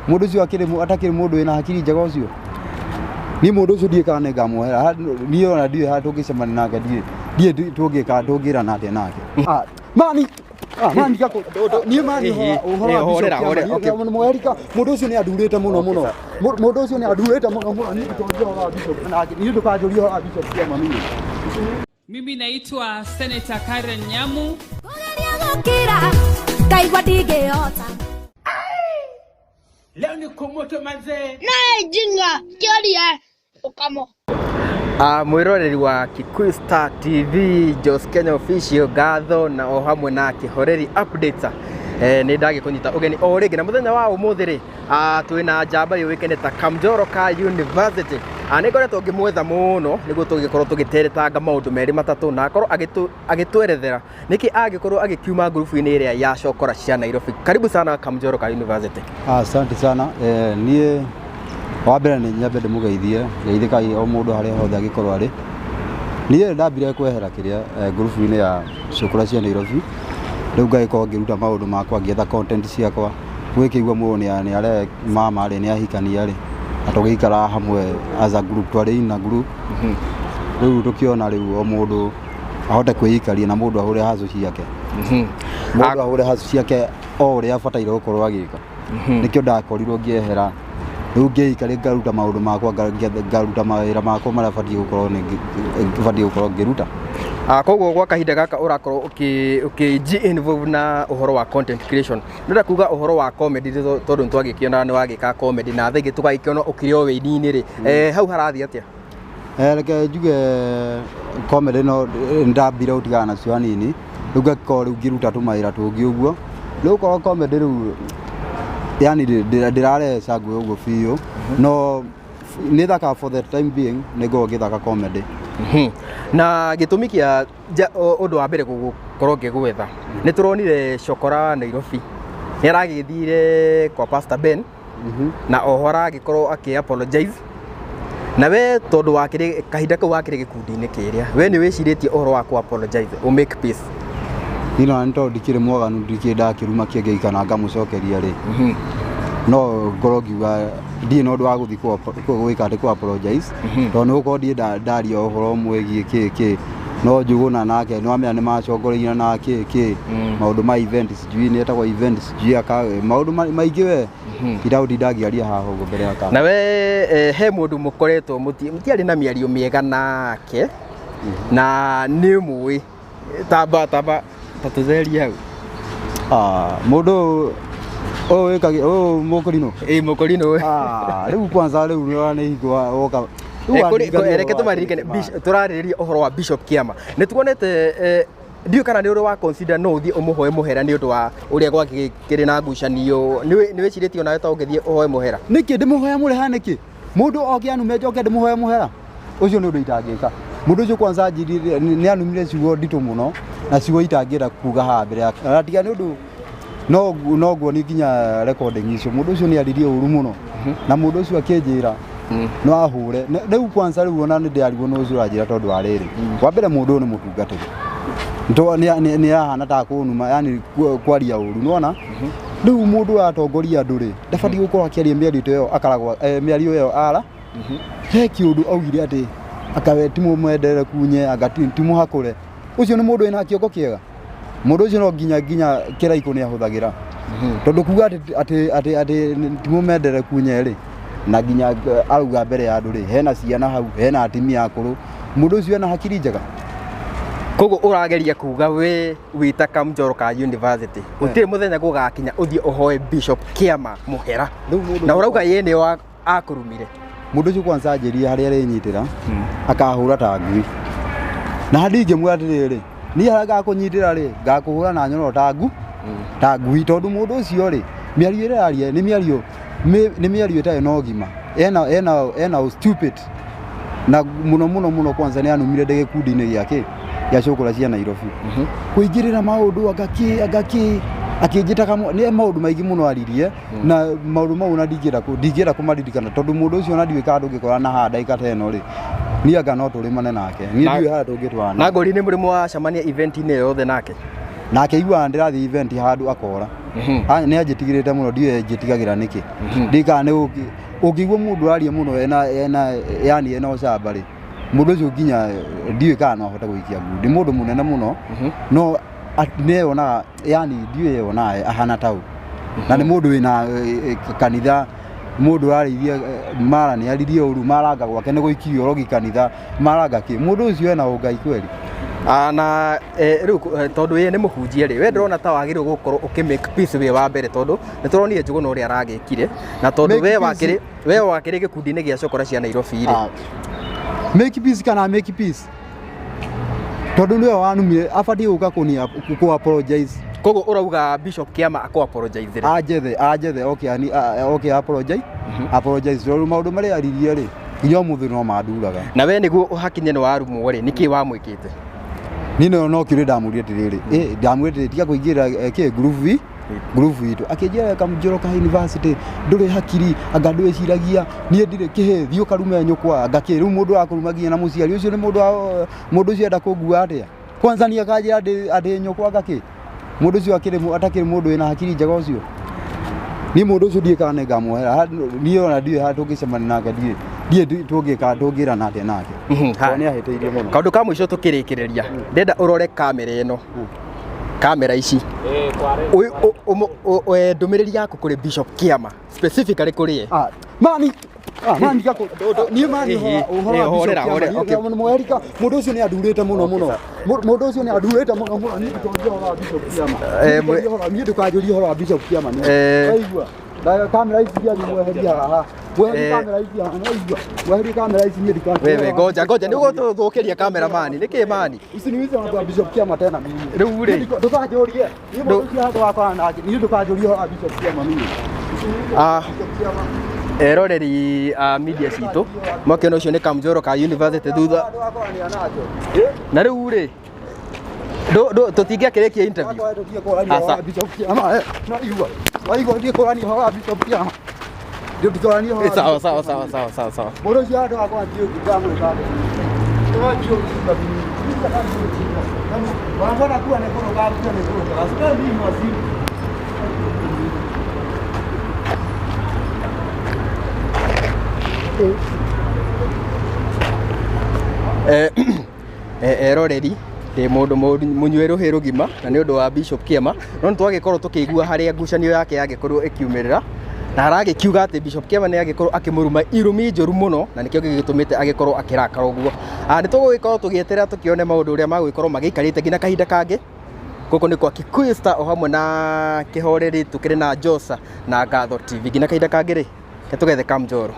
Mũndũ ũcio akĩrĩ atakĩrĩ mũndũ wĩna hakiri njega ũcio. Niĩ mũndũ ũcio ndiĩ kana nĩngamuohera. Niĩ ona ndiũĩ harĩa tũngĩcemania nake, ndiũĩ tũngĩka, tũngĩrana atĩa nake. Ah, mani. Ah, mani gako niĩ mani ũhoro wa Horera, Bishop horera, Kĩama, okay. niĩ mwerika mũndũ ũcio nĩ andurĩte mũno mũno. Mũndũ ũcio nĩ andurĩte mũno mũno. Niĩ ndũkanjũrie ũhoro wa Bishop nake. Niĩ ndũkanjũrie ũhoro wa Bishop Kĩama niĩ. Mimi naitwa Senator Karen Nyamu. Kũgeria gũkira ngaigua ndingĩhota. Leo ni kumoto manzee. Nae jinga kĩoria ũkamo. Mwĩroreri wa Kikuyu Star TV, Jos Kenya Official, ngatho na o hamwe na Kĩhoreri Updates. Nĩ ndagĩkũnyita ũgeni o rĩngĩ na mũthenya wa ũmũthĩ rĩ, twĩna njamba yũĩkaine ta Kamjoro ka University. Nĩ ngoretwo ngĩmwetha mũno nĩguo tũgĩkorwo tũgĩteretanga maũndũ merĩ matatũ na akorwo agĩtwerethera nĩkĩ angĩkorwo agĩkiuma ngurubu-inĩ ĩrĩa ya Cokora cia Nairobi. Karibu sana Kamjoro ka University. Asante sana. Niĩ wa mbere nĩ nyambe ndĩmũgeithie, geithĩkai o mũndũ harĩa hothe angĩkorwo arĩ. Niĩ ndambire kwehera kĩrĩa ngurubu-inĩ ya Cokora cia Nairobi, rĩu ngagĩkorwo ngĩruta maũndũ makwa, ngĩetha content ciakwa. Gwĩkĩigua mũndũ nĩ are mama rĩ, nĩ ahikania rĩ, na tũgĩikara hamwe as a group, twarĩ in a group. Rĩu tũkĩona rĩu o mũndũ ahote kwĩikaria na mũndũ ahũre hustle ciake. Mũndũ ahũre hustle ciake o ũrĩa abataire gũkorwo agĩka. Nĩkĩo ndakorirwo ngĩehera. Rĩu ngĩikaria ngaruta maũndũ makwa, ngaruta mawĩra makwa marĩa batiĩ gũkorwo batiĩ gũkorwo ngĩruta. Koguo gwa kahinda gaka ũrakorwo ũkĩ involve na ũhoro wa content creation. Ndĩrenda kuga ũhoro wa comedy tondũ nĩtwagĩkĩona nĩ wagĩka comedy na thaa ingĩ tũgagĩkĩona ũkĩrĩ o wĩini-inĩ rĩ. Hau harathiĩ atĩa? Reke njuge comedy no ndambire gũtigana nacio hanini, rĩu ngakorwo rĩu ngĩruta tũmawĩra tũngĩ ũguo. Rĩu okorwo comedy rĩu yani ndĩrarehe cangwe ũguo biũ, no nĩ thakaga for the time being, nĩ ngoragwo ngĩthaka comedy. Na gĩtũmi kĩa ũndũ wa mbere gũkorwo ngĩgwetha, nĩ tũronire Cokora wa Nairobi nĩ aragĩthire kwa Pastor Ben na oho aragĩkorwo akĩ apologize na we tondũ wakĩrĩ kahinda kau wakĩrĩ gĩkundi-inĩ kĩrĩa, we nĩ wĩcirĩtie ũhoro wa ku apologize ũ make peace? Niĩ no nĩ tondũ ndikĩrĩ mwaganu, ndikĩrĩ ndakĩruma kĩengei kana ngamũcokeria rĩ, no ngorwo ngiuga ndirĩ na ũndũ wa gũthiĩ gwĩka atĩ kũ apologize, tondũ nĩ gũkorwo ndirĩ ndaria ũhoro mwĩgiĩ kĩ kĩ no Njũgũna nake nĩ wamenya nĩ macongoreirie na kĩ kĩ maũndũ ma event, sijui nĩ etagwo event, sijui aka maũndũ maingĩ we ndagũtinda ngĩaria haha ũguo mbere ya kamera. Na we he mũndũ mũkoretwo mũtiarĩ na mĩario mĩega nake na nĩ mũĩ tamba tamba tatũtherie hau. Mũndũ ũyũ wĩkagi ũyũ mũkũrinũ? Ĩ, mũkũrinũ. Rĩu kwanza rĩu nĩ hingo woka. Rĩu wandirikania Reke ũhoro wa tũmaririkane, Kĩama. Tũrarĩrĩria ũhoro wa Bishop Kĩama. Nĩ tuonete, ndiũĩ kana nĩ ũrĩ wa consider no ũthiĩ ũmũhoe mũhera nĩ ũndũ wa ũrĩa gwakĩrĩ na ngucanio. Nĩ wĩcirĩtie onawe ta ũngĩthiĩ ũhoe mũhera? Nĩkĩ ndĩmũhoe mũhera nĩkĩ? Mũndũ oke anume njoke ndĩmũhoe mũhera? Ũcio nĩ ũndũ itangĩka. Mũndũ ũcio kwanza anjĩrire, nĩ anumire ciugo nditũ mũno na ciugo itangĩenda kuga haha mbere yake. Na tiga nĩ ũndũ no nguoni nginya recording icio. Mũndũ ũcio nĩ aririe ũru mũno. Na mũndũ ũcio akĩnjĩra no ahũre. Rĩu kwanza rĩu ona nĩ ndĩrarigwo nĩ ũcio ũranjĩra tondũ wa rĩrĩ. Wa mbere mũndũ ũyũ nĩ mũtungatĩri. Nĩ ahana ta kũnuma, yani kwaria ũru, nĩwona? Rĩu mũndũ ũratongoria andũ rĩ, ndabatiĩ gũkorwo akĩaria mĩario ta ĩyo, akaragwo, mĩario ĩyo ara. He kĩũndũ augire atĩ akawe ti mũmwendere kunye, anga ti mũhakũre. Ũcio nĩ mũndũ wĩna kĩongo kĩega. Mũndũ ũcio no nginya kĩraikũ nĩ ahũthagĩra. Tondũ kuga atĩ ti mũmendere kunye rĩ, na nginya arauga mbere ya andũ rĩ, hena ciana hau, hena atumia akũrũ. Mũndũ ũcio ena hakiri njega. Koguo ũrageria kuga we wĩta Kamjoro ka University, gũtirĩ mũthenya gũgakinya ũthiĩ ũhoe Bishop Kĩama mũhera. Rĩu mũndũ Na ũrauga ye nĩ wa akũrumire. Mũndũ ũcio kwanza anjĩrire harĩa arĩnyitĩra, akahũra ta ngui. Na ndingĩmwĩra atĩrĩrĩ, niĩ harĩa ngakũnyitĩra rĩ, ngakũhũra na nyororo ta ngui, tondũ mũndũ ũcio rĩ, mĩario ĩrĩa araria nĩ mĩario ĩtarĩ na ũgima. Ena stupid. Na mũno mũno mũno kwanza nĩ anumire ndĩ gĩkundi-inĩ gĩake gĩa Cũkũra cia Nairobi. Kũingĩrĩra maũndũ anga kĩ, akĩnjĩtaga nĩ maũndũ maingĩ mũno aririe, na maũndũ mau ona ndingĩenda kũmaririkana, tondũ mũndũ ũcio ona ndiũĩ kana ndũngĩkora na haha ndagĩka ta ĩno rĩ, niĩ anga no tũrĩmane nake. Niĩ ndiũĩ harĩa tũngĩtwarana. Na ngori nĩ mũrĩ mwacemania event-inĩ yothe nake? Nake aiguaga ndĩrathiĩ event handũ akora. Nĩ anjĩtigĩrĩte mũno, ndiũĩ anjĩtigagĩra nĩkĩ. Ndiũĩ kana nĩ ũngĩigua mũndũ aria mũno ena yani ena ũcamba rĩ, mũndũ ũcio nginya ndiũĩ kana no ahote gũikia ngundi. Nĩ mũndũ mũnene mũno, no nĩeyonaga, yani ndiũĩ eyonaga ahana taũ. Na nĩ mũndũ wĩna kanitha, mũndũ ũrarĩithia mara nĩ aririe ũru, maranga gwake nĩ gũikirio rogi kanitha, maranga kĩ. Mũndũ ũcio ena ũngai kweli. Na rĩu tondũ ye nĩ mũhunjia rĩ, we ndĩrona ta wagĩrĩirwo gũkorwo ũkĩ make peace wĩ wa mbere, tondũ nĩ tũronire Njũgũna ũrĩa aragĩkire, na tondũ Make we peace. wakĩrĩ gĩkundi-inĩ gĩa cokora cia Nairobi rĩ. Make peace kana make peace, tondũ nĩwe wanumire, abatiĩ gũka kũni kũ apologize. Koguo ũrauga Bishop Kĩama akũ apologize rĩ? Anjethe okay, ani okay, apologize tondũ maũndũ marĩa aririe rĩ, nginya ũmũthĩ no manduraga. Na we nĩguo ũhakinye nĩ warumwo rĩ, nĩkĩ wamwĩkĩte? Niĩ no kĩũria ndamũria atĩrĩrĩ, ndamwĩrire atĩrĩrĩ, tiga kũingĩrĩra kĩ group itũ. Akĩnjĩra kamũnjoro ka university ndũrĩ hakiri, anga ndwĩciragia, niĩ ndirĩ kĩhĩ, thiĩ ũkarume nyũkwa, anga kĩ. Rĩu mũndũ akũruma nginya na mũciari ũcio, nĩ mũndũ wa mũndũ ũcio enda kũngua atĩa? Kwanza niĩ akanjĩra ndĩ nyũkwa, anga kĩ. Mũndũ ũcio akĩrĩ atakĩrĩ mũndũ wĩna hakiri njega ũcio. Niĩ mũndũ ũcio ndiĩ kana nĩngamuohera. Niĩ ona ndiũĩ harĩa tũngĩcemania nake, ndiũĩ tũngĩka tũngĩrana atĩa nake. Tondũ nĩ ahĩtĩirie mũno. Kaũndũ ka mũico tũkĩrĩkĩrĩria, ndĩrenda ũrore kamera ĩno, kamera ici. Ndũmĩrĩri yaku kũrĩ Bishop Kĩama, specifically kũrĩ ye. Mani mani gako niĩ mani ũhoro wa Horera, Bishop horera, Kĩama, okay. Mwerika mũndũ ũcio nĩ andurĩte mũno mũno. Mũndũ ũcio nĩ andurĩte mũno mũno. Niĩ ndũkanjũrie ũhoro wa Bishop Kĩama. Niĩ ndũkanjũrie ũhoro wa Bishop Kĩama niĩ. Waigua? Kamera ici cianyu mweheria haha. Mweherie kamera ici haha, waigua? Mweherie kamera ici, niĩ ndũkanjũrie Wewe ũhoro wa ngoja ngoja, nĩguo tũthũkĩria cameraman nĩkĩ mani? Usiniulize mambo ya Bishop Kĩama tena mimi. Rĩu rĩ. Ndũkanjũrie. Niĩ mũndũ ũcio handũ wakwa nake. Niĩ ndũkanjũrie ũhoro wa Bishop Kĩama mimi. Bishop Kĩama. Eroreri a media citũ, mwakĩona ũcio nĩ kamjoro ka university thutha. Handũ wakwa nĩ anake. Na rĩu rĩ, tũtingĩakĩrĩkia interview. Asa. Sawa sawa sawa sawa sawa sawa. Mũndũ ũcio handũ wakwa ndiũĩ ndamwĩka. Wanapona kuwa nĩ kũrũga, kuwa nĩ kũrũga. Sasa mimi wazimu. Eroreri, ndĩ mũndũ mũnyue rũhĩ rũgima na nĩ ũndũ wa Bishop Kĩama, no nĩ twagĩkorwo tũkĩigua harĩa ngucanio yake yagĩkorwo ĩkiumĩrĩra, na haragĩkiuga atĩ Bishop Kĩama nĩ agĩkorwo akĩmũruma irumi njũru mũno, na nĩkĩo gĩgĩtũmĩte agĩkorwo akĩrakara ũguo. Nĩ tũgũgĩkorwo tũgĩeterera tũkĩone maũndũ ũrĩa magũgĩkorwo magĩikarĩte nginya kahinda kangĩ. Gũkũ nĩ kwa Kikuyu Star o hamwe na Kĩhoreri, tũkĩrĩ na Josa na Ngatho TV. Nginya kahinda kangĩ rĩ, tũgethe kamjoro.